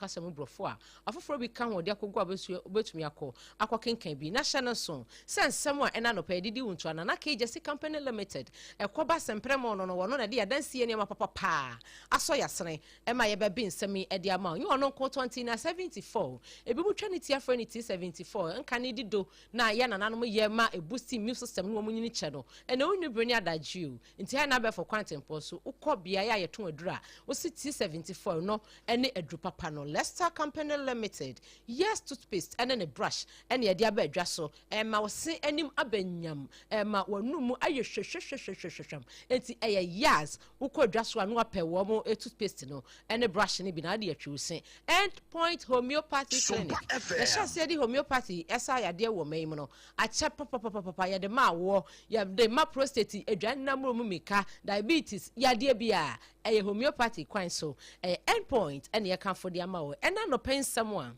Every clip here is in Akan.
Kasa mu Borɔfo a afoforɔ bi ka ho de akɔgu a wobɛtumi akɔ akɔkenkan bi na hyɛ no nso sɛ nsɛm a ɛna anɔpa yɛde di wo ntoa Nana K Gyasi Company Limited ɛkɔba sɛmprɛmo no no wɔno na ɛde adansie nneɛma papa paa asɔ yasene ɛma yɛbɛbe nsɛm yi ɛde ama wo nyɛ ɔno nko tɔnti na 74 ebi mu twa ne ti afrɛ ne ti 74 nka ne di do na yɛ nananom yɛ ma ebu steam immune system no wɔn nyini kyɛ no ɛna wonni bere ne adagye o nti ha na abɛfo kwantempɔn so wokɔ beaeɛ a yɛtɔn aduru a wosi T74 no ne aduru papa no. Lester Company Limited, Yes toothpaste ne ne brush na yɛde aba adwa so. Ɛma wo se anim aba nyam, ɛma w'anum mu ayɛ hwehwehwehwehwehwam. Enti ɛyɛ Yaz. Wokɔ adwa so a na wapɛ wɔn toothpaste no ne brush no bi na ade atwi wo se. End Point Homeopathy Clinic, yɛhyɛ aseɛ de homeopathy sa yadeɛ wɔ ɔman yi mu no, akyɛ papapapapa. Yɛde ma awoɔ, yɛde ma prostate, aduane mu mmirika, diabetes, yadeɛ biara. Ɛyɛ homeopathy kwan so. Ɛyɛ end point ɛna yɛkamfo de ama wo. Ɛna anɔpa yi nsɛm a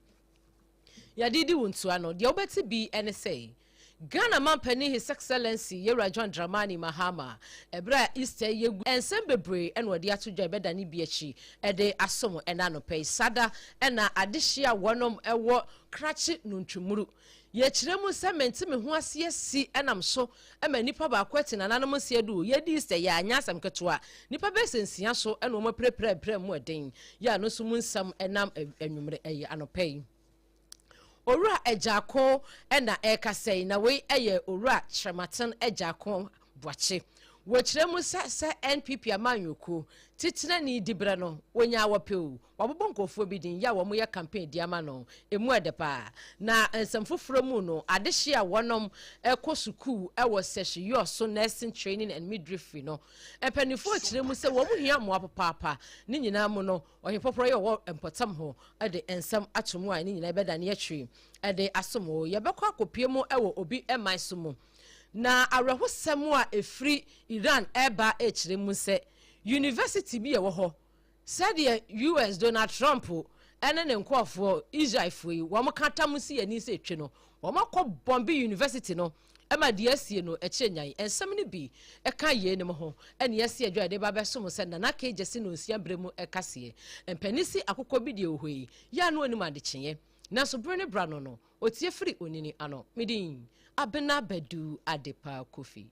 yɛde di wo ntoa no, deɛ wobɛte bi ɛne sɛ, Ghana mampanin His Excellency Yewura John Dramani Mahama, ɛberɛ a Easter yi yɛgu nsɛm bebree ɛna ɔde ato dwa ɛbɛdane bi akyi ɛde asom ɛna anɔpa yi. Sada ɛna adehye a wɔnom ɛwɔ Krakye Nuntumuru. Yɛkyerɛ mu sɛ mente me ho aseɛ si nam so ma nnipa baako ati nananom nseɛ do o, yɛdi Easter yi a, nyɛ asɛm ketewa. Nnipa bɛyɛ sɛ nsia so na wɔn apirapira apira mu ɛden yi a no nso mu nsɛm nam anwummere ɛyi anɔpa yi. Owura Agyarko na ɛrekasa yi, na wei yɛ Owura Kyerematen Agyarko Boakye. Wɔkyerɛ mu sɛ sɛ NPP amanyɔkuo titenani diberɛ no, wɔnyaa wɔpɛ o, Wɔabobɔ nkurɔfoɔ bi din yɛ a wɔyɛ campaign de ama no. Ɛmu ɛdɛ paa. Na nsɛm foforɔ mu no, adehyeɛ a wɔnom kɔ sukuu wɔ Sehwi so Nursing Training and Midwifery no, mpanimfoɔ rekyerɛ mu sɛ wɔn hia mmoa papaapa. Ne nyinaa mu no, Ɔhempɔporɔ yi a ɔwɔ mpɔtam hɔ de nsɛm ato mu a ne nyinaa bɛdane akyiri de asom wo. Yɛbɛkɔ akɔpue mu wɔ obi man so mu. Na awerɛhosɛm a ɛfiri Iran reba rekyerɛ mu sɛ, University bi a ɛwɔ hɔ Sɛdeɛ US. Donald Trump ne ne nkurɔfoɔ, Israelfoɔ yi, wɔn ka tam si ani sɛ etwe no, wɔn akɔ bɔmbe university no ma deɛ asie no ɛkyerɛ nyan. Nsɛm no bi ka yeinom ho ɛne yɛasi adwa yɛde ba bɛsom sɛ Nana K. Gyasi Nonsia berɛ mu kaseɛ. Mpanin si akokɔ bi deɛ wɔ hɔ yi, yɛ a na ɔnim adekyeeɛ. Nanso bere ne bra no no, ɔtie firi onini ano. Me din, Abena Badu Adepa Kofi.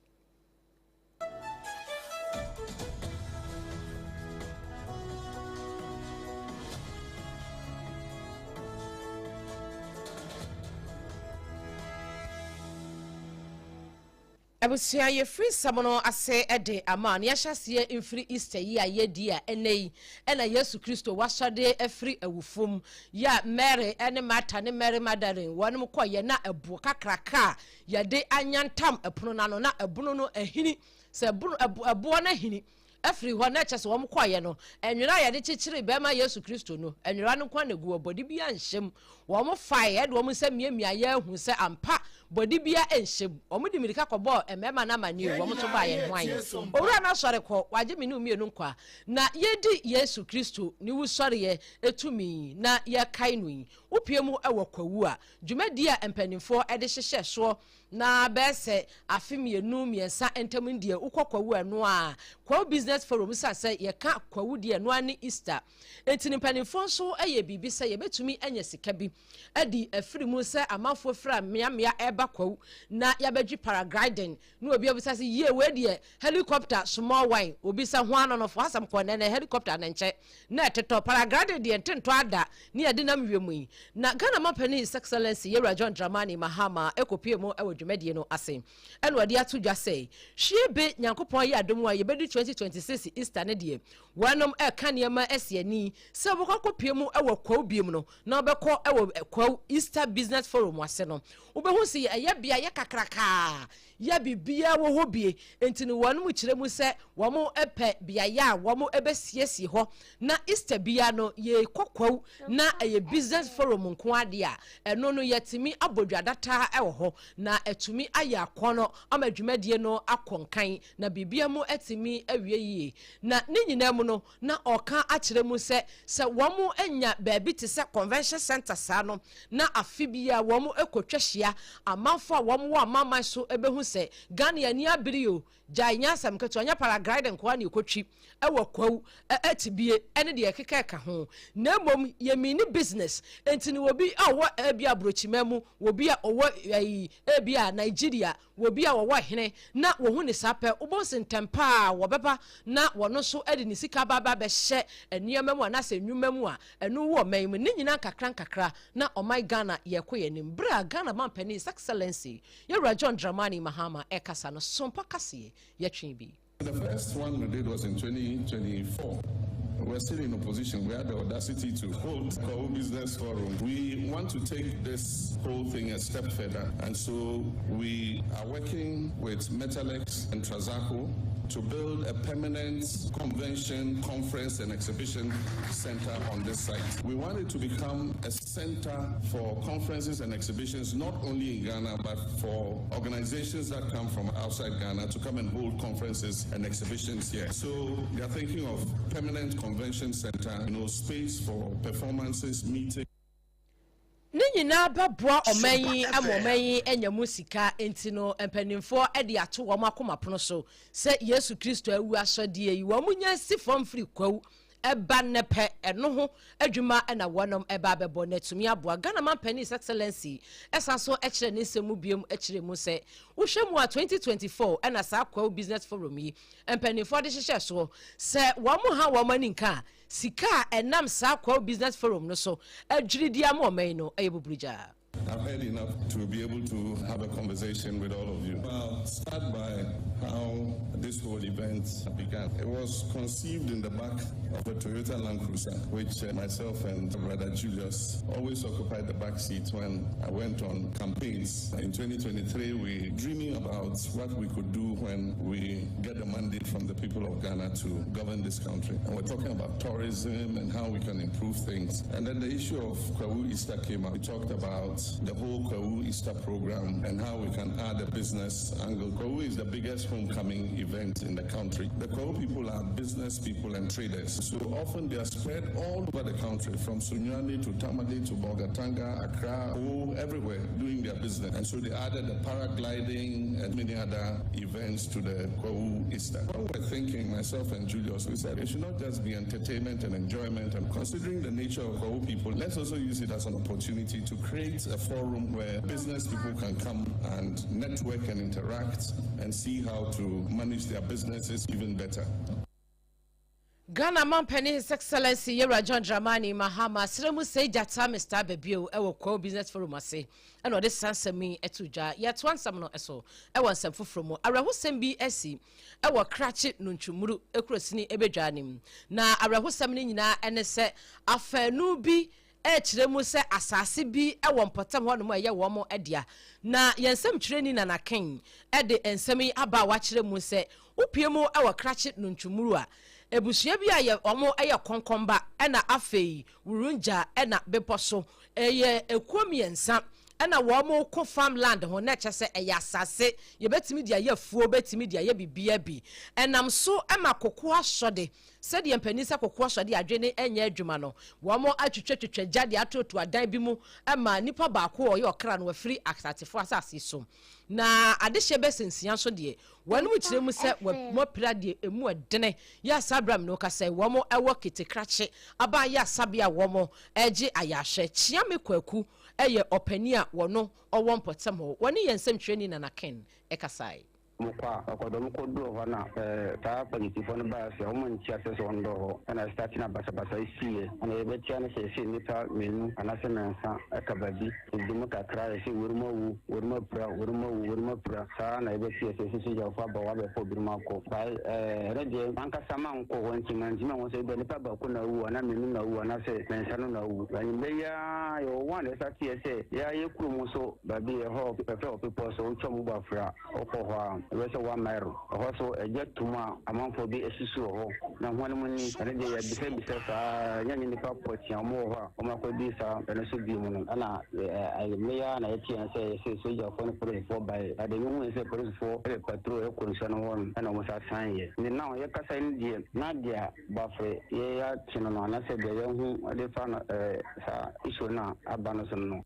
Abusua, yɛfiri nsɛm no ase de ama na yɛahyɛ aseɛ mfiri Easter yi a yɛdi a ɛnɛ yi ɛna Yesu Kristo wasɔre afiri awufo mu yɛ a Mary ne Martha ne Mary Magdalene wɔnom kɔyɛ na ɛboɔ kakraka a Yɛde anyantam ɛpono no ano na ɛbono no ahini, sɛ ɛbono, ɛbo, ɛboɔ no ahini afiri hɔ na ɛkyɛ sɛ wɔn kɔeɛ no, nwera a yɛde kyekyeree bɛrima Yesu Kristo no, nwera no nko na egu hɔ, bɔde biara nhyɛ mu. Wɔn fae ɛde wɔn nsa miamia yɛ ahu sɛ ampa bɔde biara nhyɛ mu. Wɔn de mirika kɔbɔɔ mmarima no amanneɛ o, wɔn nso baeɛ, hwan? Owura no asɔre kɔ, wagye me ne wo mmienu nkwa. Na yɛdi Yesu Kristo ne wusɔreɛ tumi na yɛkae no yi, wopue mu wɔ kwawu a, Dwumadie a mpanimfoɔ de hyehyɛ soɔ na bɛyɛ sɛ afe mmienu mmiɛnsa ntam no deɛ wokɔ Kwawu a ɛno ara Kwawu Business Forum ɛsiane sɛ yɛka Kwawu deɛ ɛno ara ne Easter nti no mpanimfoɔ nso yɛ biribi sɛ yɛbɛtumi anya sika bi adi afiri mu sɛ amanfoɔ fira mmeammea ɛreba Kwawu na yɛabɛgye paragliding na obi abisa sɛ yie wei deɛ helicopter small wine obi sɛ ho ano no fo asɛm kɔ nɛnɛ helicopter ne nkyɛ na ɛtetɔ paragliding deɛ ntentɔ ada ne yɛde nam wiem yi na Ghana mampanin His Excellency Yewura John Dramani Mahama ɛkɔpue mu wɔ dwumadie no ase ɛna ɔde ato dwa sɛ hwie be Nyankopɔn ayɛ adom a yɛbɛdi 2026 Easter ne deɛ wɔnom ɛka nneɛma asi ani sɛ wɔbɛkɔ akɔpue mu wɔ Kwawu biom no na wɔbɛkɔ wɔ Kwawu Easter Business Forum ase no wobɛhu sɛ ɛyɛ beaeɛ kakrakaa yɛ biribiara wɔ hɔ bie, enti no wɔn kyerɛ mu sɛ wɔn pɛ beaeɛ a wɔn bɛsiesie hɔ na Easter biara no yɛkɔ kwawu na ɛyɛ business forum nko adeɛ a ɛno no yɛtumi abɔ dwadataa wɔ hɔ na ɛtumi ayɛ akɔnɔ ama dwumadie no akɔ nkan na biribiara mu atumi awie yie na ne nyinaa mu no na ɔka akyerɛ mu sɛ sɛ wɔn nya baabi te sɛ convention center saa no na afe biara wɔn kɔtwa hyia amanfoɔ a wɔn wɔ amanaman so bɛhu sɛ Ghana ani abere o, gyae nyɛ asɛm ketewa, nyɛ paragliding nkoa na ɛkɔtwi wɔ Kwawu Atibie ne deɛ ɛkeka ɛka ho, na mmom yɛ mini business. Enti no obi a ɔwɔ ebia aburokyiman mu, obi a ɔwɔ ɛyi ebia Nigeria, obi a ɔwɔ hene na wɔhu ne saa pɛ, wobɛhu sɛ ntɛm paa wɔbɛba na wɔno nso de ne sika aba aba abɛhyɛ nneɛma mu anaasɛ nnwuma mu a ɛno wɔ ɔman yi mu. Ne nyinaa nkakra nkakra na ɔman Ghana yɛkɔ yɛn anim. Berɛ a Ghana manpanin His Excellency Yɛwura John Dramani Mahama ɛkasa no, sompa kaseɛ yɛtwe bi. The first one we did was in 2024. We're still in opposition. We had the audacity to hold Kwahu Business Forum. We want to take this whole thing a step further. And so we are working with Metalex and Trasaco to build a permanent convention, conference, and exhibition center on this site. We want it to become a center for conferences and exhibitions, not only in Ghana, but for organizations that come from outside Ghana to come and hold conferences and exhibitions here. So they are thinking of permanent convention center, space for performances, meetings. Ne nyinaa bɛboa ɔman yi ama ɔman yi anya mu sika. Nti no mpanimfoɔ de ato wɔn akoma pono so sɛ Yesu Kristo awu asɔdeɛ yi wɔn nya si fam firi Kwawu ɛba nnɛ pɛ, ɛno ho adwuma na wɔnom ɛba abɛbɔ na atumi aboa. Ghana manpanin His Excellency ɛsan so kyerɛ ne nsɛm mu biom kyerɛ mu sɛ wohwɛ mu a, 2024 ɛna saa Kwawu Business Forum yi mpanimfoɔ de hyehyɛ soɔ sɛ wɔn ha wɔn ani nka a, sika a ɛnam saa Kwawu Business Forum no so adwiri di ama ɔman yi no ɛyɛ buburugyaa. I've heard enough to be able to have a conversation with all of you. I'll start by how this whole event began. It was conceived in the back of a Toyota Land Cruiser, which myself and brother Julius always occupied the back seat when I went on campaigns. In 2023, we dreaming about what we could do when we get the mandate from the people of Ghana to govern this country. And we're talking about tourism and how we can improve things. And then the issue of Kwahu Easter came up. We talked about the whole Kwahu Easter program and how we can add a business angle. Kwahu is the biggest homecoming event in the country. The Kwahu people are business people and traders. So often they are spread all over the country, from Sunyani to Tamale to Bolgatanga, Accra, all everywhere doing their business. And so they added the paragliding and many other events to the Kwahu Easter. What we're thinking, myself and Julius, we said it should not just be entertainment and enjoyment, and considering the nature of Kwahu people, let's also use it as an opportunity to create a forum where business people can come and network and interact and see how to manage their businesses even better. Ghana mampanin His Excellency Yɛwura John Dramani Mahama serɛ mu sɛ gyata Mr Ababio ɛwɔ Kwawu Business Forum ase ɛna ɔde saa nsɛm yi ɛto dwa. Yɛtoa nsɛm no ɛso ɛwɔ nsɛm foforɔ mu. Awerɛhosɛm bi asi ɛwɔ Krakye Nontumuru ekurosini ebedwa anim, na awerɛhosɛm no nyinaa ɛne sɛ afanu bi ɛkyerɛ mu sɛ asase bi ɛwɔ mpɔtam hɔnom a ɛyɛ wɔn dea, na yɛn nsɛm twerɛni Nana Ken ɛde nsɛm yi aba a wakyerɛ mu sɛ wopie mu ɛwɔ Krakye Nontumuru a, ebusua bi a yɛ wɔn yɛ Kɔnkɔnba, ɛna afei Wurungya, ɛna Bepɔ so, ɛyɛ ekuo mmiɛnsa ɛna wɔn kɔ farmland ho, na ɛkyɛ sɛ ɛyɛ asase yɛbɛtumi de ayɛ afuo, bɛtumi de ayɛ bibia bi. Ɛnam so ɛma koko asɔde sɛdeɛ mpanin sɛ koko asɔde adwene ɛnyɛ adwuma no, wɔn atwitwatwitwa gya de atoto adan bi mu ɛma nipa baako a ɔyɛ ɔkra no wafiri asatefoɔ asase so, na adehyɛ bɛsɛ nsia nso deɛ wɔn mu kyerɛ mu sɛ wɔapira deɛ emu ɛdene yɛ asabram no kasa. Wɔn ɛwɔ Ketekrakye aba yɛ asabea a wɔn ɛgye ayahwɛ. Kyiame Kwaku ɛyɛ ɔpanin a wɔno ɔwɔ mpɔtam hɔ. Wɔne yɛn nsɛmtwerɛni Nana Ken ɛkasae. Mokɔ a ɔkɔdɔm kɔdurɔ hɔ na saa polisifoɔ no baa sɛ ɔmo nte asɛ sɛ ɔndɔ hɔ, ɛna start na basabasa siiɛ, ɛna yɛbɛtia no sɛ ɛsɛ nnipa mmienu anaasɛ mmiɛnsa ɛka baabi ɛdi mu kakra, yɛsɛ wɔrum awu, wɔrum apira, wɔrum awu, wɔrum apira. Saa na yɛbɛti yɛ sɛ sogyafoɔ aba wabɛfɔ binom akɔ bae. Ɛno deɛ ankasa mankɔ hɔ, nti mantumi ahu sɛ ebia nnipa baako na awu anaa mmienu na awu anaasɛ mmiɛnsa no na awu. Anwummerɛ yi ara yɛwɔ wɔn a na ɛsa teɛ sɛ yɛayɛ kurom so baabi ɛhɔ pɛfɛ wɔ bepɔ so, wotwa mu bɔ afra wokɔ hɔ a, ɛbɛyɛ sɛ 1 mile ɛhɔ so ɛgya tum a amanfoɔ bi asusu wɔ hɔ na ho no mu ni. Ɛno deɛ yɛbisabisa saa, ɛnyɛ nye nnipa pɔtea ɔmo wɔ hɔ a ɔmo akɔdi saa ɛno so bio mu no, ɛna mmea na yɛte yɛn sɛ yɛsɛ sogyafoɔ ne polisifoɔ baeɛ ade mehu sɛ polisifoɔ ɛbɛ patrol ɛkɔ nsuo no hɔ no, ɛna ɔmo sa san yɛ ne now yɛkasa no deɛ na deɛ bafre yɛyɛ akye no anaasɛ deɛ yɛhu de fa no saa issue no a aba no so no.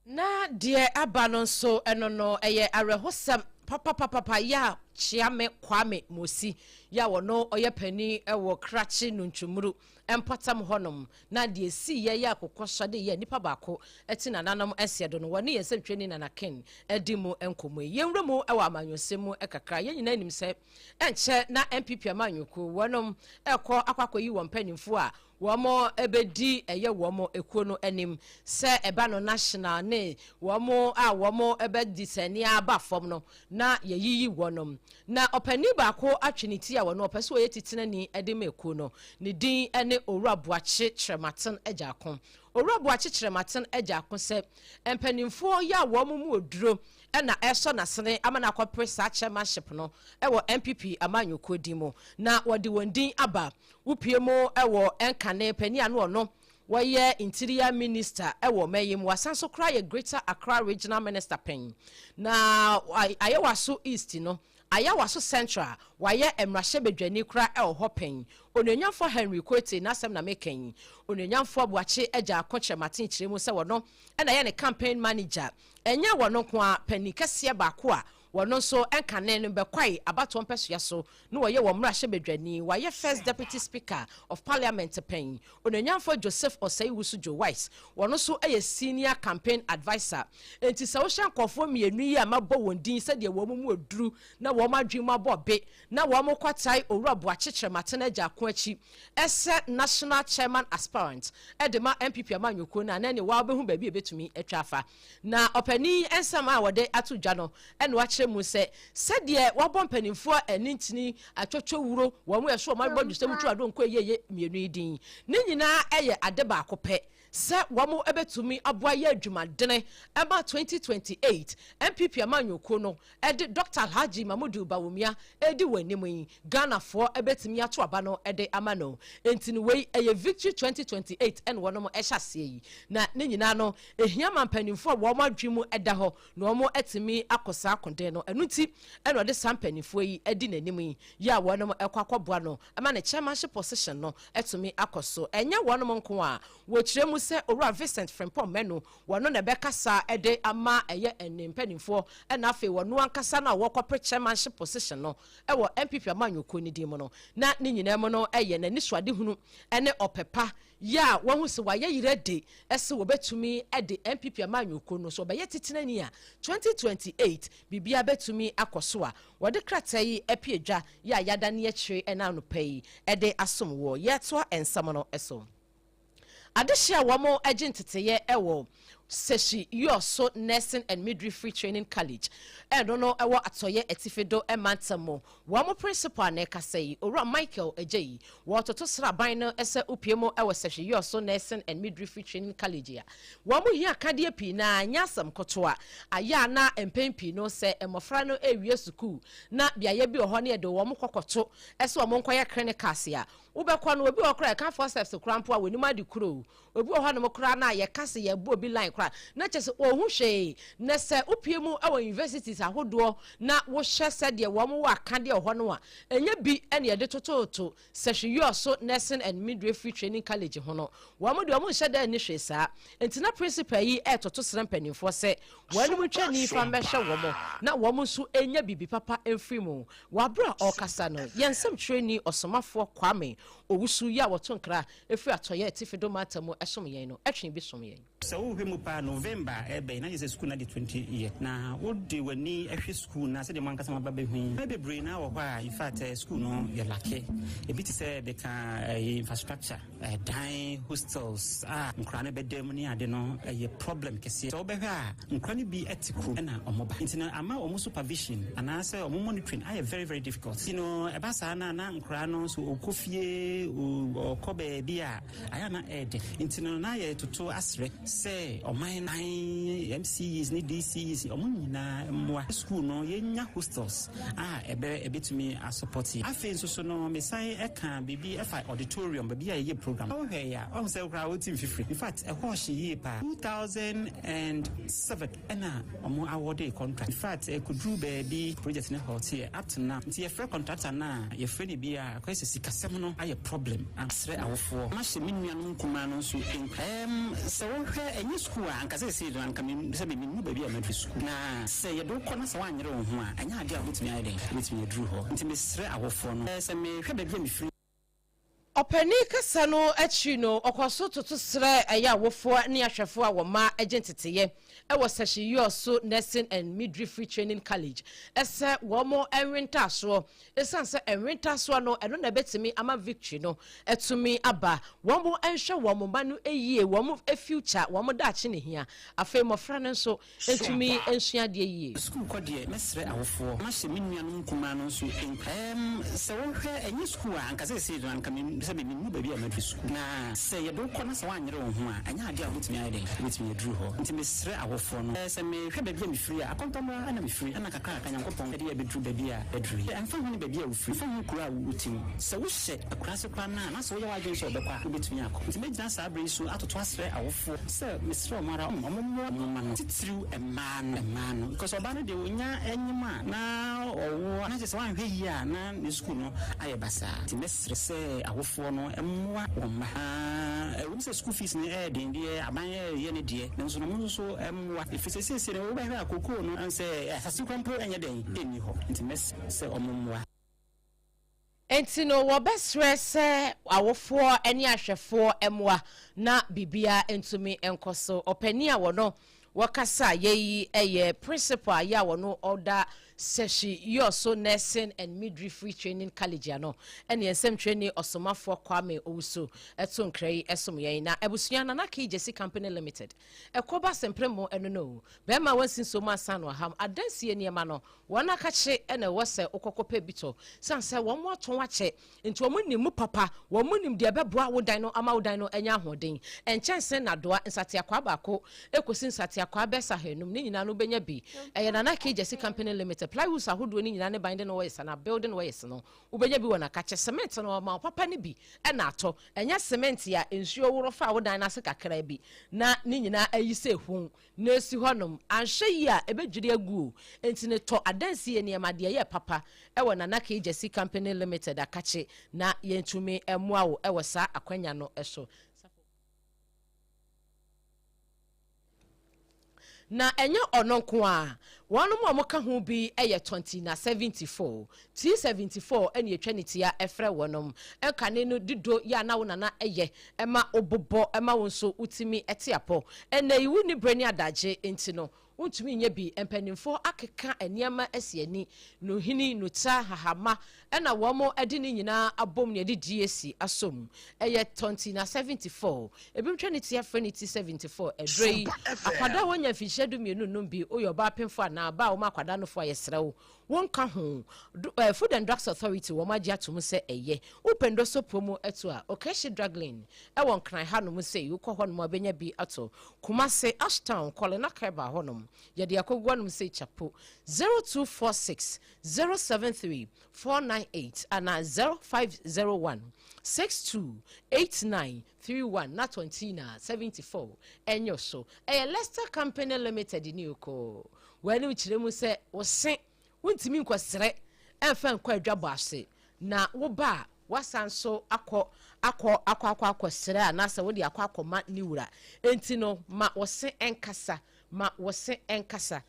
Na deɛ aba no nso ɛno no ɛyɛ awerɛhosɛm papapapapa yɛ a Kyeame Kwame Mosi yɛ a wɔno ɔyɛ panin wɔ Krakye Nuntumuru mpɔtam hɔnom na deɛ esi yɛ yɛ akokɔ sɔde yɛ nipa baako ɛte nananom ɛseɛ do no, wɔne yɛn nsɛmtwerɛni Nana Ken ɛdi mu nkɔmmɔ yi. Yɛnwura mu ɛwɔ amanyɔsɛm mu kakra. Yɛn nyinaa nim sɛ ɛnkyɛ na NPP amanyɔkuo wɔnom ɛkɔ akɔ akɔyi wɔn mpanimfoɔ a wɔn bɛdi ɛyɛ wɔn ekuo no anim sɛ ɛba no national ne wɔn a wɔn bɛdi sɛnea aba fam no na yɛyiyi wɔnom. Na ɔpanin baako atwe ne ti a wɔn ɔpɛ sɛ ɔyɛ titenani de ma ekuo no. Ne din ne Owura Boakye Kyerɛmaten Agyako. Owura Boakye Kyerɛmaten Agyako sɛ mpanimfoɔ yi a wɔn mu oduro ɛna ɛsɔ n'asene ama no akɔpere saa chairmanship no ɛwɔ NPP amanyɔkuo din mu, na wɔde wɔn din aba. Wopie mu ɛwɔ ɛnkane panin ano, ɔno wɔyɛ Interior Minister ɛwɔ ɔman mu, wasan so koraa yɛ Greater Accra Regional Minister pɛn na Ayawaso East no, Ayawaso Central, wayɛ mmarahyɛbadwani koraa ɛwɔ hɔ pɛn, Onuonyamfoɔ Henry Quartey n'asɛm na meka yi. Onuonyamfoɔ Boakye Agyarko Kyerɛmaten kyerɛ mu sɛ wɔno ɛna yɛ ne campaign manager. Ɛnyɛ wɔno nko a, panin kɛseɛ baako a wɔno nso nkane no bɛkwae abatoɔ mpɛsoa so na wɔyɛ wɔn mmarahyɛbadwani, wayɛ First Deputy Speaker of Parliament pɛn, Onuonyamfoɔ Joseph Osei Owusu Joe Wise, wɔno nso yɛ senior campaign adviser. Nti sɛ wohyɛ nkɔfoɔ mmienu yi a mabɔ wɔn din sɛdeɛ wɔn mu aduru na wɔn adwene mu abɔ be na wɔn kɔtae Owura Boakye Kyerɛmaten Agyarko akyi ɛsɛ national chairman aspirant ɛde ma NPP amanyɔkuo no a, na ɛne waa wobɛhu baabi a ɛbɛtumi atwa afa. Na ɔpanin nsɛm a wɔde ato dwa no ɛna wakyerɛ mu sɛ sɛdeɛ wabɔ mpanimfoɔ ani ntini atwotwo wuro wɔn mo yɛ so wɔn abɔ dwesɛm tu ado nkɔ yie mmienu yi din ne nyinaa ɛyɛ ade baako pɛ sɛ wɔn bɛtumi aboa yɛ adwumadene ɛma 2028 NPP amanyɔkuo no ɛde Dr Alhaji Mamudu Bawumia ɛdi wɔn anim yi, Ghanafoɔ ɛbɛtumi ato aba no ɛde ama no. Nti no wei ɛyɛ Victory 2028 ɛna wɔn ɛhyɛ aseɛ yi, na ne nyinaa no ehia ma mpanimfoɔ a wɔn adwene mu ɛda hɔ na wɔn ɛtumi akɔ saa akoden no. Ɛno nti ɛna ɔde saa mpanimfoɔ yi ɛdi n'anim yi yɛ a wɔn ɛkɔ akɔboa no ɛma ne chairmanship position no ɛtumi akɔ so. Ɛnyɛ wɔn nko a, wɔkyerɛ mu sɛ Owura Vincent Frimpong Menu, wɔno na ɛbɛkasa ɛde ama ɛyɛ ɛne mpanimfoɔ, ɛna afei wɔno ankasa no a wɔkɔpere chairmanship position no ɛwɔ NPP amanyɔkuo no din mu no. Na ne nyinaa mu no ɛyɛ n'ani so adehunu ɛne ɔpɛpa yɛ a wɔn ho sɛ wɔayɛ yerɛ de ɛsɛ wɔbɛtumi ɛde NPP amanyɔkuo no so ɔbɛyɛ titenani a 2028 biribiara bɛtumi akɔ so a wɔde krataa yi apie dwa yɛ a yɛada ne akyire ɛna anɔpa yi ɛde asom wɔ. Yɛtoa nsɛm no so. Adehyɛ a wɔn agye nteteyɛ ɛwɔ Sefwi Wiawso Nursing and Midwifery Training College, ɛno no ɛwɔ Atɔyɛ Atifi do mantam mu, wɔn principal na ɛkasa yi, Owura Michael Agye yi, wɔtoto sraban no sɛ upie mu ɛwɔ Sefwi Wiawso Nursing and Midwifery Training College a wɔn hia akadeɛ pii na nyɛ asɛm kotoa ayɛ a na mpɛn pii no sɛ mmɔfra no ewie sukuu na beaeɛ bi wɔ hɔ ne yɛde wɔn kɔkɔto ɛsɛ wɔn nkɔyɛ clinicals a wobɛkɔ no, obi wɔ koraa ɛka forceps koraa mpo a wɔnim ade kuro. Obi wɔ hɔnom koraa na yɛka sɛ yɛbɔ obi line koraa na kyerɛ sɛ ɔho hwee. Na sɛ wopie mu wɔ universities ahodoɔ na wohyɛ sɛdeɛ wɔn wɔ akadeɛ wɔ hɔ no a, ɛnyɛ bi ɛne yɛde tototo Sefwi Wiawso Nursing and Midwifery Training College ho no. Wɔn deɛ, wɔn nhyɛ da ani hwee saa. Nti na principal yi ɛretoto srɛ mpanimfoɔ sɛ wɔn twa nifa mbɛhwɛ wɔn na wɔn nso nya biribi papa mfiri mu. Wɔabere a ɔrekasa no, yɛn nsɛmtwerɛni Ɔsomafoɔ Kwame Owusu yi a wɔto nkra efiri Atɔyɛ Atifi do mantam mu ɛsom yɛn no, ɛtwe bi som yɛn. Sɛ wohwɛ mu paa, November a ɛbɛn na yɛ sɛ sukuu no ade 20 year na wode w'ani hwɛ sukuu na sɛdeɛ mo ankasa maba bɛhu yi, bebree na wɔ hɔ a, in fact, sukuu no yɛ lack ebi te sɛ bɛka infrastructure, dan, hostels a nkora no bɛda mu ne ade no ɛyɛ problem kɛseɛ. Sɛ wobɛhwɛ a, nkora no bi te kurom ɛna ɔmo ba, nti no ama ɔmo supervision anaasɛ ɔmo monitoring ayɛ very very difficult. Nti no ɛba saa na na nkora no so ɔkɔ fie, ɔkɔ baabi a ayɛ na ɛɛdɛ. Nti no na yɛtoto asrɛ sɛ ɔman nan MCEs ne DCEs ɔmo nyinaa mmoa school no yɛnya hostels a ɛbɛ ɛbɛtumi asupport. Afei nso so no mesan ɛka biribi ɛfa auditorium, baabi a yɛyɛ program. Wohwɛ yɛ a, ɔhu sɛ koraa wotim fifiri. In fact, ɛhɔ ɔhye yie paa. 2007 ɛna ɔmo award contract. In fact, ɛkɔduru baabi project ne halt yɛ up to now. Nti yɛfrɛ contractor no a, yɛfrɛ no bi a akɔyɛ sɛ sikasɛm no ayɛ problem. Asrɛ awofoɔ mahyɛ me nuanom nkumaa no nso sɛ wohwɛ. Ɛnyɛ sukuu a, anka seesei no anka me sɛ me mennu baabi a maduru sukuu. Na sɛ yɛde wo kɔ na sɛ woanyere wo ho a, ɛnyɛ adeɛ a wobɛtumi ayɛ dɛn? Wobɛtumi aduru hɔ. Nti mesrɛ awofoɔ no, sɛ mehwɛ baabi a mefiri. Ɔpanin kasa no akyiri no, ɔkɔ so toto srɛ ɛyɛ awofoɔ ne ahwɛfoɔ a wɔn mma gye nteteyɛ wɔ Sɛhye-Yɔɔ Nursing and Midwifery Training College sɛ wɔn nwe ntaasoɔ. Ɛsiane sɛ ɛnwe ntaasoɔ no, ɛno na ɛbɛtumi ama victory no atumi aba. Wɔn nhwɛ wɔn mma no yie, wɔn future, wɔn daakye na ɛhia. Afei mmɔfra no nso ntumi nsua adeɛ yie. Sukuu kɔ deɛ, mɛsrɛ awofoɔ. Mahyɛ me nuanom nkumaa no nso nkuran. Ɛɛm, sɛ wohwɛ, ɛnyɛ sukuu a, anka seesei no, anka me, sɛ me, mennu baabi a maduru sukuu. Na sɛ yɛde wo kɔ na sɛ woanyere wo ho a, ɛnyɛ adeɛ a wobɛtumi ayɛ dɛn? Wobɛtumi aduru hɔ. Nti mesrɛ awofoɔ no, sɛ mehwɛ baabi a mefiri a, Akɔntɔmmra na mefiri, ɛna kakrakakra Nyankopɔn de yɛn abɛduru baabi a yɛaduru yi. Ɛmfa ho ne baabi a wofiri, ɛmfa ho kuro a wote mu, sɛ wohyɛ akuraase koraa no a, na sɛ woyɛ w'adwene sɛ wobɛkɔ a, wobɛtumi akɔ. Nti mɛgyina saa berɛ yi so atoto asrɛ awofoɔ sɛ, mesrɛ wɔn ara, wɔmmoa wɔn mma no, titiriw mmaa no, mmaa no, because ɔbaa no deɛ ɔnya nyem a na ɔwo a, na kyerɛ sɛ wanhwɛ yie a na ne sukuu no ayɛ basaa. Nti mɛsrɛ sɛ awofoɔ no mmoa wɔn mma. Na ɛwom sɛ sukuu fees no yɛ den deɛ, aban reyɛ ne deɛ, nanso no wɔn nso mmoa, ɛfiri sɛ seesei no wobɛhwɛ a kokoo no, sɛ asase koraa mpo nyɛ dɛn nni hɔ. Nti mɛsrɛ sɛ wɔmmoa. Enti no wɔbɛsrɛ sɛ awofoɔ ne ahwɛfoɔ mmoa na biribiara ntumi nkɔ so. Ɔpanin a wɔno wɔkasa yɛ yi yɛ Principal a yɛ a wɔno ɔda Sehwi Yɔso Nursing and Midwifery Training College ano ne nsɛmtwerɛni Ɔsomafoɔ Kwame Owusu to nkra yi som yɛn. Na abusua Nana Key Gyasi Company Limited ɛkɔ ba Sempremo ɛno no o, bɛrima a wansi nsuo mu ansa no aham adansie nneɛma no Wɔn akakye na ɛwɔ sɛ wokɔ kɔpɛ bi tɔ. Esiane sɛ wɔatɔn akyɛ nti, wɔnim mu papa, wɔnim deɛ ɛbɛboa wo dan no ama wo dan no anya ahoɔden. Nkyɛnse nnadoa, nsateakwaa baako kɔsi nsateakwaa bɛsa ahanum, ne nyinaa no wobɛnya bi. Ɛyɛ Nana Kay Gyasi Company Limited. Plywoods ahodoɔ no nyinaa ne binding wires anaa building wires no, wobɛnya bi wɔ n'akakye. Cement no, wɔma wo papa no bi na atɔ. Ɛnyɛ cement a nsuo woro fa wo dan no ase kakraa bi na ne nyinaa ayi sɛ hon. Na esi hɔnom. Anhwɛ yie a, ɛbɛdwiri agu o. Enti no tɔ adansie nneɛma deɛ ɛyɛ papa wɔ Nana Kay Gyasi Company Limited akakye na yɛntumi mmoa wo wɔ saa akwanya no so. Na ɛnyɛ ɔno nko ara, wɔnom a wɔka ho bi yɛ Tɔnti na 74, T74 na yɛtwa ne tia frɛ wɔnom. Nkane no dido yɛ a na wo nana yɛ ma wobobɔ ma wo nso wotumi te apɔ. Ɛnnɛ yi wonni berɛ ne adagye nti no wontumi nyɛ bi. Mpanimfoɔ akeka nneɛma asi ani, nuhini, nuta, hahama na wɔde ne nyinaa abom na yɛde GAC asɔ mu. Ɛyɛ tɔnti na 74. Ebinom twa ne ti afrɛ no ti 74. Ɛberɛ yi, akwadaa a wanya mfinhyia 12 nom bi, woyɛ ɔbaa pemfoɔ anaa ɔbaa a woma akwadaa nofoɔ a, yɛsrɛ wo, wonka ho. Do, eh, Food and Drugs Authority wɔn agye ato mu sɛ ɛyɛ. Wopɛ ndɔsɔpuo mu to a, Okashi Drug Lane ɛwɔ Nkran hanom sei, wokɔ hɔnom a wobɛnya bi ato. Kumasi, Ashtown, Kɔlena Kɛba hɔnom, yɛde akɔgu hɔnom sei kyapo. 0246 073 498 anaa 0501 62 89 31 na Tontina 74 ɛnyɛ so. Ɛyɛ Lester Company Limited ni okoo. W'anim kyerɛ mu sɛ wo se wontumi nkɔsrɛ ɛmfa nkɔ adwabɔ ase na wo ba a woasan nso akɔ akɔ akɔ akɔ akɔsrɛ anaasɛ wode akɔ akɔma ne wura. Enti no ma wo se nkasa, ma wo se nkasa.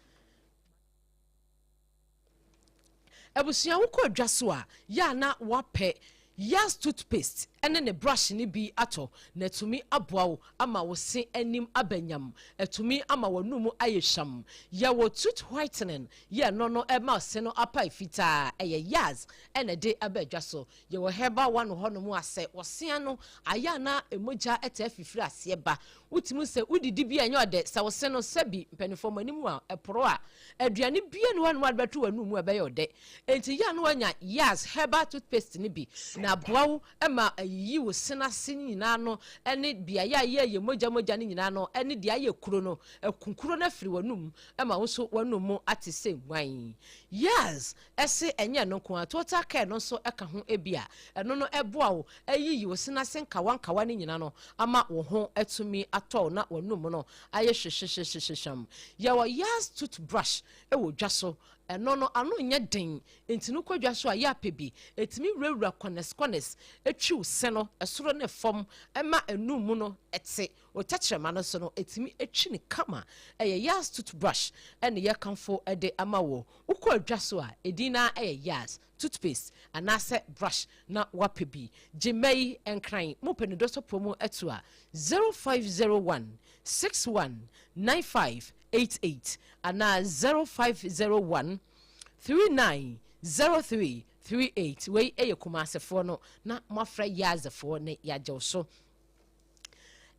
Abusua wokɔ dwa so a, yɛ a na woapɛ Yaz toothpaste ne ne brush no bi atɔ na atumi aboa wo ama wo se anim aba nyam, atumi ama w'anum ayɛ hwam. Yɛwɔ tooth whitening, yɛ ɛno no ɛma se no apae fitaa, ɛyɛ Yaz na ɛde aba dwa so. Yɛwɔ herbal one wɔ hɔnom a sɛ wo se ano ayɛ a na mogya taa fifiri aseɛ ba, Wotumi hu sɛ wodidi bi a ɛnyɛ ɔdɛ, sɛ wo se no, sɛbi mpanimfoɔ mo anim a ɛporo a, aduane biara nni hɔ a na wɔde bɛto w'anum mu a ɛbɛyɛ ɔdɛ. Enti yɛ a na woanya Yaz herbal toothpaste no bi na aboa wo ma ayiyi wo se no ase nyinaa no ne beaeɛ a ɛyɛ yɛ mogya mogya no nyinaa no ne deɛ ayɛ kuro no, aku kuro no afiri w'anum ma wo nso w'anum mu ate sɛ nguan. Yaz se ɛnyɛ ɛno nko ara, Total Care no nso ka ho bi a ɛno no ɛboa wo ayiyi wo se no ase nkawankawa no nyinaa no ama wo ho atumi atɔ wo na w'anum no ayɛ hwehwehwehwehwam. Yɛwɔ Yaz toothbrush wɔ dwa so. Ɛno no ano nyɛ den, nti no kɔ dwa so a yɛ apɛ bi. Ɛtumi wurawura corners corners, ɛtwiw se no ɛsoro ne fam, ɛma enum mu no ɛte. Otɛkyerɛma no so no ɛtumi atwi ne kama. Ɛyɛ Yas toothbrush ɛne yɛkamfo ɛde ama wɔ. Wokɔ adwa so a, ɛdin na ɛyɛ Yas toothpaste anaasɛ brush na wapɛ bi. Gyema yi Nkran mopɛ ne dɔsɔpɔ mu ɛto a, 0501 61 95 88 anaa 0501 39 03 38. Wei ɛyɛ Kumasefoɔ no na moafrɛ Yazefoɔ ne yɛagyew so.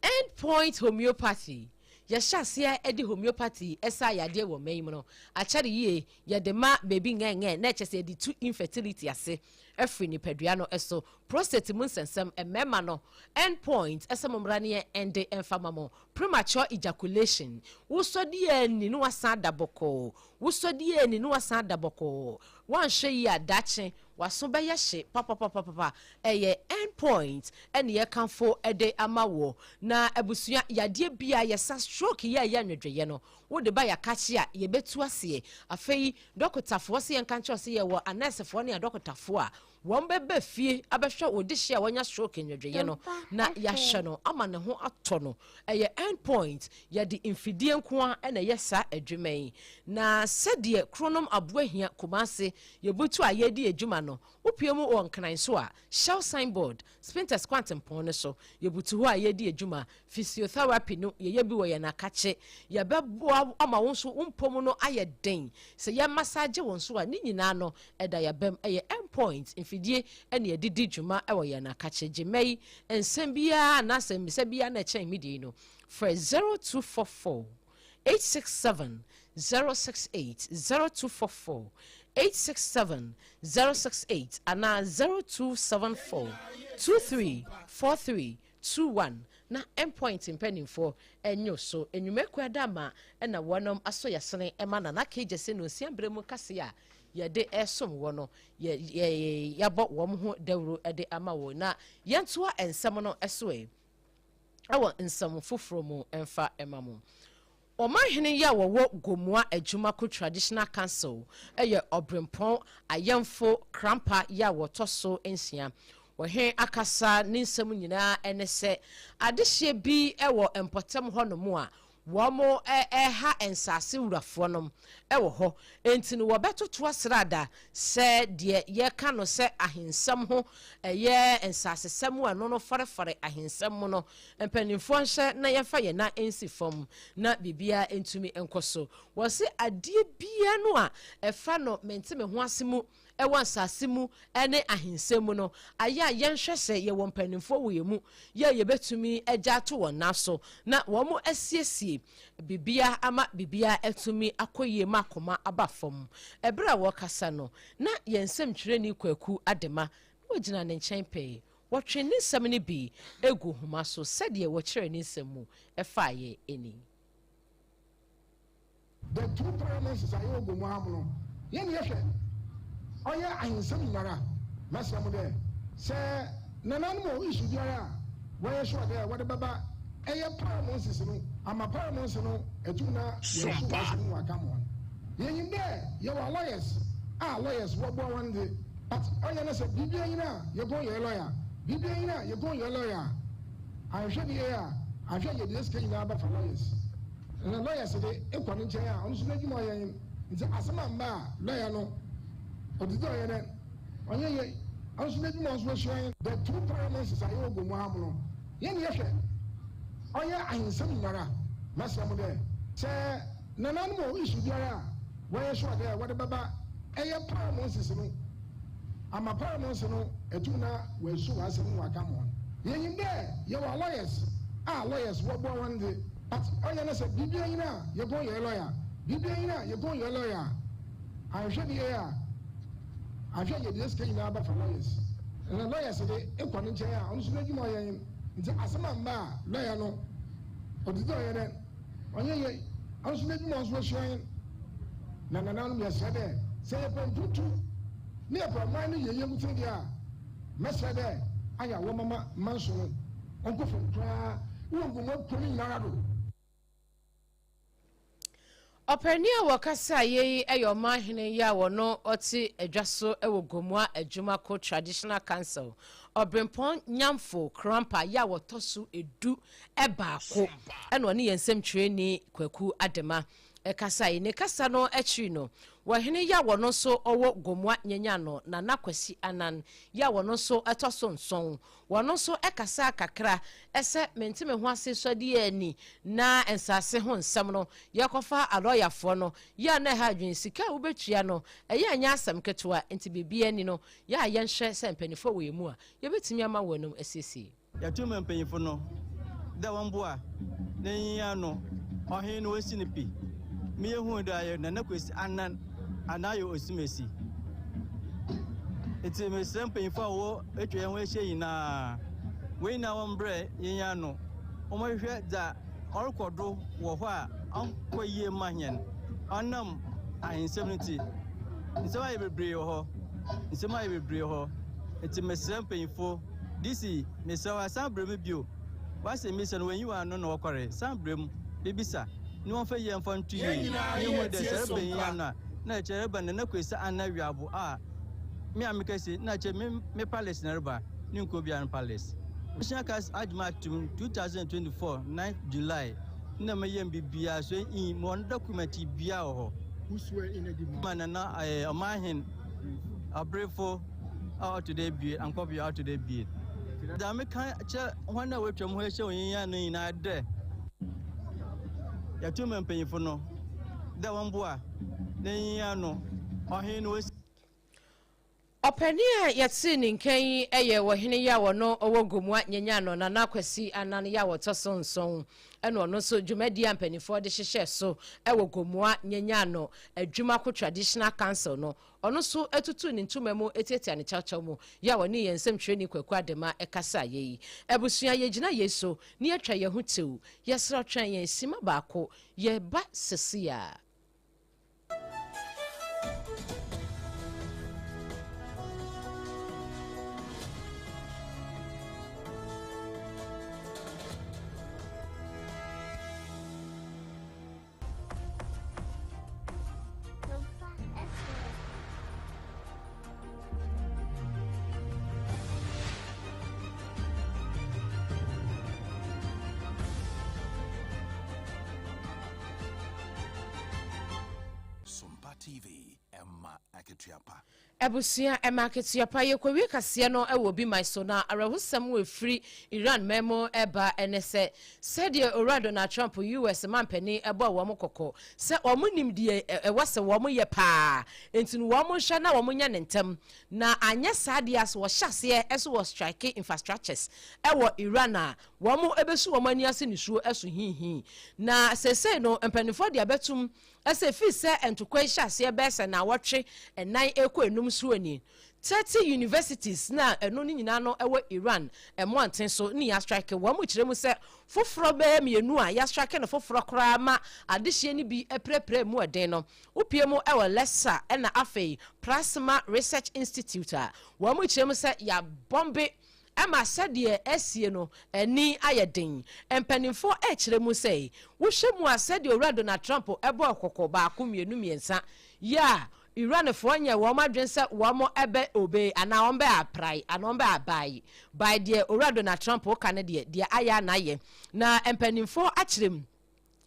End Point Homeopathy, yɛhyɛ aseɛ de homeopathy ɛsa yadeɛ wɔ mman mu no akyɛre yie. Yɛde ma beebi ngɛngɛn na ɛkyɛ sɛ yɛde tu infertility ase afiri nipadua no so, prostate mu nsɛnsɛm, mmarima no. End Point ɛsɛ mo mmara ne yɛn ɛnde ɛmfa ma mo premature ejaculation. Wosɔ deɛ ni ne wasan da bɔkɔɔ, wosɔ deɛ ni ne wasan da bɔkɔɔ, wanhwɛ yi a dakye waso bɛyɛ hye papapapapa. Ɛyɛ End Point ɛne yɛkamfo ɛde ama wɔ. Na abusua yadeɛ bia yɛsa, stroke yɛ ɛyɛ nwedweyɛ no, wode ba yɛakakye a yɛbɛtu aseɛ. Afei dɔkotafoɔ sɛ yɛnka nkyerɛ sɛ yɛwɔ anɛɛsefoɔ ne adɔkotafoɔ a wɔn bɛba fie abɛhwɛ wo de hyɛ a wɔanya stroke nwedweyɛ no na yɛahyɛ no ama ne ho atɔ no. Ɛyɛ End Point, yɛde mfidie nko a ɛna ɛyɛ saa adwuma yi. Na sɛdeɛ Kronom Aboa Hia Kumase yɛbutu a yɛredi adwuma no, wopie mu wɔ Nkran so a, Shell signboard, Spintex kwantempɔn no so, yɛbutu hɔ a yɛredi adwuma. Physiotherapy no yɛyɛ bi wɔ yɛn akakye. Yɛbɛboa ama wo nso wo mpɔmu no ayɛ den. Sɛ yɛ massage wo nso a, ne nyinaa no ɛda yɛbɛm. Ɛyɛ End Point mfidie ɛne yɛde di dwuma ɛwɔ yɛn akakye. Gyema yi nsɛm biara anaasɛ mmisa biara na ɛkyɛn midie no, frɛ 0244 867 068, 0244 867 068 anaa 0274 23 43 21 na Endpoint mpanimfoɔ ɛnyo so enyumakuo dama ɛna wɔnom asɔ yɛsene ɛma Nana Kegye sɛ no nsia berɛ mu kase a yɛde ɛsom wɔ no, yɛ yɛ yɛabɔ wɔn ho dawuro ɛde ama wɔn. Na yɛntoa nsɛm no ɛso ɛ ɛwɔ nsɛm foforɔ mu ɛmfa ɛma mu. Ɔmanhene yi a wɔwɔ Gomua Adwumako Traditional Council ɛyɛ Ɔbrempɔn Ayɛmfo Krampa yi a wɔtɔ so 6. Wɔhe akasa ne nsɛm nyinaa ɛne sɛ adehyeɛ bi ɛwɔ mpɔtam hɔnom a wɔn ɛha nsase wurafoɔ nom ɛwɔ hɔ, nti no wɔbɛtoto asrada sɛ deɛ yɛka no sɛ ahensɛm ho ɛyɛ nsasesɛm a ɛno no farefare ahensɛm mu no, mpanimfoɔ nhyɛ na yɛmfa yɛn nan nsi fam na biribiara ntumi nkɔ so. Wɔsi adeɛ biara no a ɛfa no mente me ho ase mu ɛwɔ nsase mu ɛne ahensɛm mu no ayɛ a, yɛnhwɛ sɛ yɛwɔ mpanimfoɔ wɔ yɛn mu yɛ yɛbɛtumi agya ato wɔn nan so na wɔn asiesie biribiara ama biribiara atumi akɔ yie ma akoma aba fam. Ɛberɛ a wɔrekasa no na yɛn nsɛmtwerɛni Kwaku Adema na wɔgyina ne nkyɛn pɛɛ. Wɔtwe ne nsɛm no bi egu homa so sɛdeɛ wɔkyerɛ ne nsɛm mu ɛfa yɛ ani. The two paramounts a yɛwɔ Gomu ha mu no, yɛn yɛhwɛ ɔyɛ ahensɛm nyinara. Mɛsrɛ mo dɛ sɛ nananom wɔ issue biara a wɔyɛ sure dɛ wɔde bɛba ɛyɛ paramounts no ama paramounts no atum na yɛn so wɔasɛm no aka ma wɔn. Yɛnyim dɛ yɛwɔ lawyers a lawyers wɔboa wɔn de, but ɔyɛ no sɛ biribi anyina a yɛkɔn yɛ lawyer, biribi anyina a yɛkɔn yɛ lawyer a, ahwehwɛ ne yɛ a ahwɛ yɛde sika nyinaa bɛfa lawyers. Na lawyers de ekɔ ne nkyɛn a, ɔno nso n'adwuma ɔyɛ yɛn, nti asɛm amba a, lawyer no ɔdidi ɔyɛ dɛ ɔnyɛ yɛ, ɔno nso n'adwuma nso asua yɛn. The two paramounts a yɛwɔ Gomu ha mu no, yɛn yɛhwɛ ɔyɛ ahensɛm nyinara. Mɛsrɛ mo dɛ sɛ nananom wɔ issue biara a wɔyɛ sure dɛ wɔde bɛba ɛyɛ paramounts no ama paramounts no atum na wɔasu wɔasɛm no wɔaka ma wɔn. Yɛnyim dɛ yɛwɔ lawyers a lawyers wɔboa wɔn de, but ɔyɛ no sɛ biribi anyina a yɛkɔn yɛ lawyer, biribi anyina a yɛkɔn yɛ lawyer a, ahwehwɛ ne yɛ a ahwɛ yɛde sika nyinaa bɛfa lawyers. Na lawyers de ekɔ ne nkyɛn a, ɔno nso n'adwuma ɔyɛ yɛn, nti asɛm amba a, lawyer no ɔdidi ɔyɛ dɛ ɔnyɛ yɛ, ɔno nso n'adwuma nso asua yɛn. Na nananom, yɛsrɛ dɛ sɛ yɛpɛ mputu ne yɛpɛ ɔman no yɛyɛ mu tene deɛ a, mɛsrɛ dɛ ayɛ a wɔmama manso no ɔnkɔ fam koraa wɔ nkɔmmɔ kuro no nyinara do. Ɔpanin a wɔkasa yei yɛ ɔmanhene yi a wɔno ɔte adwa so wɔ Gomoa Adwumako Traditional Council, Ɔberempɔn Nyamfo Krampa yi a wɔtɔ so 11 ɛna ɔne yɛn nsɛmtwerɛni Kwaku Adema kasae. Ne kasa no akyiri no, wɔhene yi a wɔno nso ɔwɔ Gomoa Nyanyano, Nana Kwasi Anan yi a wɔno nso ɛtɔ so 7, wɔno nso kasaa kakra sɛ mente me ho ase sɔdeɛ ani na nsase ho nsɛm no yɛkɔfa alɔyafoɔ no yɛ a na ɛha adwene, sika a wobɛtua no ɛyɛ anyɛ asɛm ketewa, nti biribiara ni no yɛ a yɛnhwɛ sɛ mpanimfoɔ wɔ yɛn mu a yɛbɛtumi ama wɔn anum asiesie. Yɛto ma mpanyimfo no dɛ wɔmboa na nyi ano, ɔhen no oesi no pi. Me yehun dɛ ɔyɛ Nana Kwesi Annan anaa ɔyɛ Osimesi. Ntsi meserɛ mpanyimfo a wɔwɔ etwa hɛn ho ehyia nyina, hɔn nyina wɔmbrɛ hɛn ano, wɔnhwehwɛ dza ɔrokɔ do wɔ hɔ a ɔnnkɔ yie mma hɛn ɔnam ahensɛm no ntsi. Nsɛm ayɛ beberee wɔ hɔ, nsɛm ayɛ beberee wɔ hɔ, ntsi meserɛ mpanyimfo. DC, mesrɛ wo san brɛ me bio. W'asɛmmisa no, wɔanyi w'ano na wɔkɔre. San brɛ mu, bebisa, ne wɔmfa yie mfa nto yie. Ne hu dɛ sɛ ɛreba yi ano a, na ɛkyerɛ ɛreba Nana Kwesi Anna Wiabo a me a meka si, na ɛkyerɛ me me palace na ɛreba, ne nkuro biara no palace. National Council adwuma atum 2024 9th July na meyɛ biribiara so in mewɔ no document biara wɔ hɔ. Ma Nana Ɔmanhen Ɔbrefo a ɔto do ebien, Ankɔbea a ɔto do ebien. Dza mekã kyerɛ hɔn a woetwa moho ehyia wɔ nyia no nyina dɛ, yɛto ma mpanyimfo no dɛ wɔmboa na nyia no ɔhen no osi. Ɔpanin a yɛtee ne nka yi yɛ ɔhene yi a ɔno ɔwɔ Gomoa Nyanyano, Nana Kwasi Annan yi a ɔtɔ so nson, ɛna ɔno nso dwumadie a mpanimfoɔ de hyehyɛɛ so wɔ Gomoa Nyanyano Adwumako Traditional Council no, Ɔno nso tutuu ne ntoma mu tiatiaa ne kyawkyaw mu, yɛ a ɔne yɛn nsɛmtwerɛni Kwaku Adema kasaeɛ yi. Abusua, yɛgyina yei so na yɛatwa yɛn ho tew. Yɛsrɛ wo twɛn yɛn simma baako, yɛreba seesei ara. Sompa TV, ɛma akatua pa. Abusua, ɛma akatua pa. Yɛkɔwie kaseɛ no wɔ obi man so, na awerɛhosɛm a ɛfiri Iran man mu reba ne sɛ, sɛdeɛ Owura Donald Trump, US mampanin bɔɔ wɔn kɔkɔ sɛ wɔn nim deɛ ɛwɔ sɛ wɔn yɛ paa, enti no wɔn nhwɛ na wɔn nyɛ no ntɛm, na anyɛ saa deɛ a sɛ wɔhyɛ aseɛ sɛ wɔ strike infrastructures wɔ Iran a, wɔn bɛsu wɔn ani ase nisuo so hiihii. Na seesei no mpanimfoɔ de abɛtum Ɛsɛ firi sɛ ntokwa yi hyɛ aseɛ bɛyɛ sɛ naawɔtwe nnan rekɔ enum soɔ ni. 30 universities na ɛno ne nyinaa no ɛwɔ Iran mmɔnten so ne yɛastrike wɔn kyerɛ mu sɛ foforɔ bɛyɛ mmienu a yɛastrike no foforɔ koraa ma adehyeɛ no bi apirapira mu ɛden no wopie mu ɛwɔ Lesa ɛna afei Prasma Research Institute a wɔn kyerɛ mu sɛ yɛabɔmbe Ɛma sɛdeɛ asie no ani ayɛ den. Mpanimfoɔ rekyerɛ mu sɛ, wohwɛ mu a sɛdeɛ Owura Donald Trump bɔɔ kɔkɔ baako, mmienu, mmiɛnsa yi a Iranfoɔ nyɛɛ wɔn adwene sɛ wɔn bɛ obey anaa wɔn bɛ aprae anaa wɔn bɛ abae by deɛ Owura Donald Trump ka no deɛ, deɛ ayɛ a na ayɛ. Na mpanimfoɔ akyerɛ mu.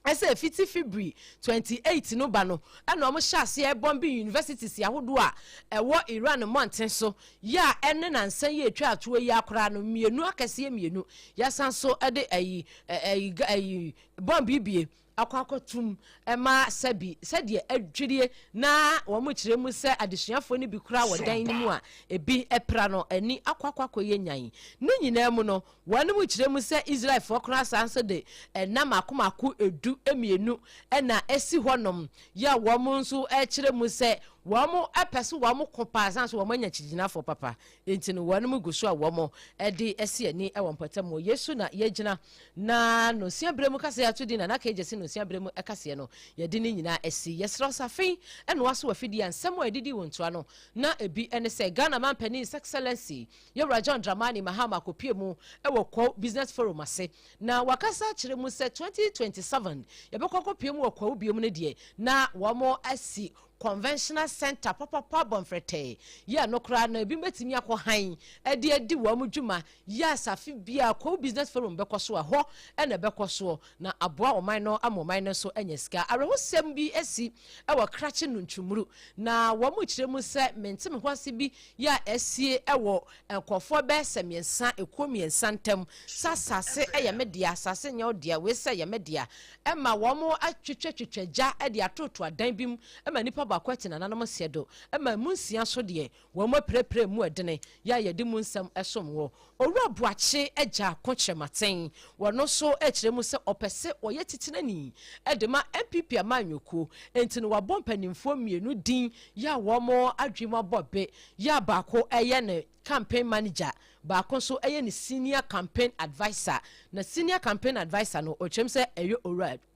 Sɛ fitsi February 28 no ba no na wɔhyɛ aseɛ bɔmbe universities ahodoɔ a ɛwɔ Iran mmɔnten so yi a ɛne nansa yi a ɛtwa atoɔ yi ara koraa no mmienu akɛseɛ mmienu yɛasan so de ayi ayi ayi bɔmb yi bie akɔ akɔtum ma sɛbi sɛdeɛ adwirie na wɔn kyerɛ mu sɛ adesuafoɔ no bi koraa wɔ dan no mu a ebi apira no ani akɔ akɔ akɔyɛ nyan. Ne nyinaa mu no Wɔnom kyerɛ mu sɛ Israelfoɔ koraa saa nso de nna mako mako 12 na asi hɔnom, yɛ a wɔn nso kyerɛ mu sɛ Wɔn pɛ so wɔn ko paa san so wɔn anya kyigyinafoɔ papa, nti no wɔn gu so a wɔn de asi ani wɔ mpɔtam wɔ Yesu na yɛgyina na nonsia berɛ mu kaseɛ ato din na na kɛgye si nonsia berɛ mu kaseɛ no yɛde ne nyinaa asi. Yɛsrɛ wo sɛ afei ɛna waso afidie a nsɛm a ɛdidi wo ntoa no na ebi ne sɛ Ghana manpanin, His Excellency Yɛwura John Dramani Mahama, akɔpie mu wɔ Kwahu Business Forum ase na wakasa akyerɛ mu sɛ 2027 yɛbɛkɔ akɔpie mu wɔ Kwahu biom no deɛ, na wɔn asi conventional center papapa bɔnfrɛtɛɛ yɛ no koraa na ebi bɛtumi akɔ han de adi wɔn dwuma yɛ asase bia Kwahu Business Forum bɛkɔ so a hɔ ɛna ɛbɛkɔ soɔ na aboa ɔman no ama ɔman no nso anya sika. Awerɛhosɛm bi asi ɛwɔ Krakye no Ntwumuru na wɔn kyerɛ mu sɛ mente me ho ase bi yɛ a asie ɛwɔ nkurɔfoɔ bɛyɛ sɛ mmiɛnsa, ekuo mmiɛnsa ntam sɛ asase ɛyɛ me dea, asase nyɛ wo dea, wei sɛ ɛyɛ me dea, ɛma wɔn atwitwatwitwa gya de atoto adan bi mu ɛma nipa baako ati nananom seɛ do, ɛma mu nsia so deɛ wɔn apirapira mu ɛdene yɛ a yɛde mu nsɛm ɛsom wɔ. Owura Buakye Agya Ko Kyerɛmaten, wɔno nso kyerɛ mu sɛ ɔpɛ sɛ ɔyɛ titenani de ma NPP amanyɔkuo, nti no wabɔ mpanimfoɔ mmienu din yɛ a wɔn adwene mu abɔ be, yɛ a baako yɛ ne campaign manager, baako nso yɛ ne senior campaign adviser. Na senior campaign adviser no, ɔkyerɛ mu sɛ ɛyɛ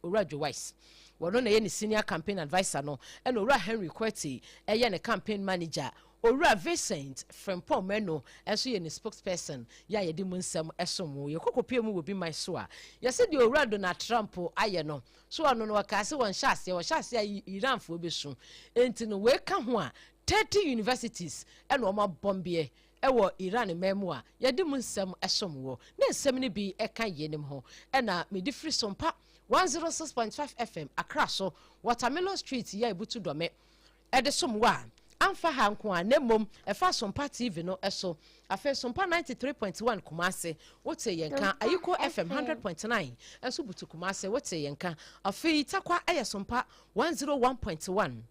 Owura Joe Wise, wɔno na ɛyɛ ne senior campaign adviser no, ɛna Owura Henry Kwete ɛyɛ ne campaign manager. Owura Vincent Frimpong Meno nso yɛ ne spokesperson yɛ a yɛde mu nsɛm ɛsom wo. Yɛkɔkɔpie mu wɔ bi man so a, yɛsɛ deɛ Owura Donald Trump ayɛ no so, ɔno no wɔkaa sɛ wɔnhyɛ aseɛ, wɔhyɛ aseɛ a Iranfoɔ bɛsu, enti no wei ka ho a 30 universities ɛna wɔn abɔmbeɛ ɛwɔ Iran man mu a yɛde mu nsɛm ɛsom wɔ. Na nsɛm no bi ɛka yɛnim ho ɛna mede firi Sompa 106.5 FM Accra so, Watermelon Street yɛ ebutu dɔme ɛde som wɔ a amfa ha nko a, na mmom ɛfa Sompa TV no ɛso. Afei Sompa 93.1 Kumase, wote yɛn ka. Ayiko FM 100.9 ɛnso butu Kumase, wote yɛn ka. Afei Takwa ɛyɛ Sompa 101.1.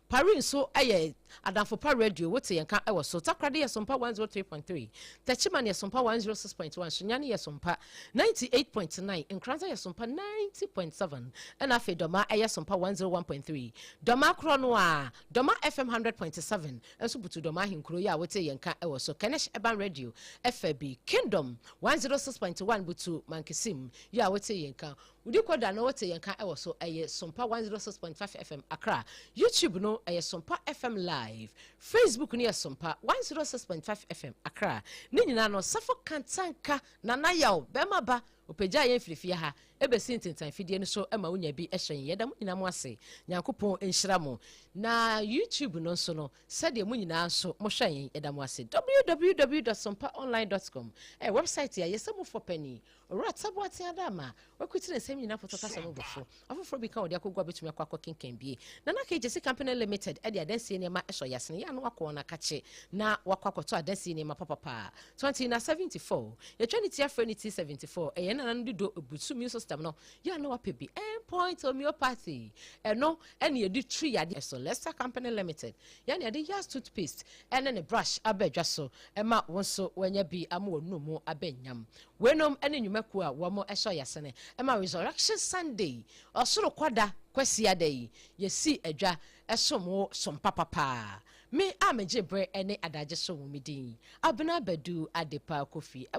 Paris nso yɛ Adamfo Pa Radio, wote yɛn ka wɔ so. Takoradi yɛ Sompa 103.3. Tɛkyima yɛ Sompa 106.1. Sunyani yɛ Sompa 98.9. Nkoranza yɛ Sompa 90.7. Ɛna afei Dɔma ɛyɛ Sompa 101.3. Dɔma korɔ no a Dɔma FM 100.7 nso butu Dɔma ahenkuro yi a wote yɛn ka wɔ so. Kenesh Urban Radio ɛfɛ bi Kingdom 106.1 butu Mankesim yi a wote yɛn ka. Wodi kɔda no, wote yɛn ka ɛwɔ so, ɛyɛ Sompa 106.5 FM Accra. YouTube no ɛyɛ Sompa FM Live. Facebook no yɛ Sompa 106.5 FM Accra. Ne nyinaa no Safo Kantanka Nana Yaw bɛrima ba opagya yɛn firifie ha ɛbɛsi ntentan fidie no so ma wonya bi ɛhyɛ yɛn. Yɛda mo nyinaa mo ase, Nyankopɔn nhyira mo. Na YouTube no nso no, sɛdeɛ mo nyinaa nso mohwɛ yɛn, yɛda mo ase. www.sompaonline.com ɛyɛ website a yɛsɛ mofɔ pani Owura Taboate Adama wakuti ne nsɛm nyinaa pɔtɔ kasa mu bɔfo afoforɔ bi ka wɔde akɔgu a bɛtumi akɔ akɔ kenkan bie. Nana Kegyesi Company Limited ɛde adansie nneɛma ɛsɔ yasene yɛ ano akɔ wɔn akakye na wakɔ akɔtɔ adansie nneɛma papapaa 20 na 74 yɛtwa ne ti afrɛ ne ti 74 ɛyɛ nana no dodo ebutu immune system no yɛ ano wapɛ bi. Endpoint Homeopathy, ɛno ɛne yɛde tiri yadeɛ ɛso. Lester Company Limited yɛne yɛde Yas toothpaste ɛne ne brush aba adwa so ɛma wɔn nso wɔanya bi ama wɔn mu abɛnyam. Weinom ne nnwumakuo a wɔn ɛsɔ yasene ɛma Resurrection Sunday, ɔsoro kɔda Kwasiada yi, yɛsi adwa ɛsom wo som papapaa. Me a megye berɛ ne adagye so wo me din Abena Badu Adepa Kofi.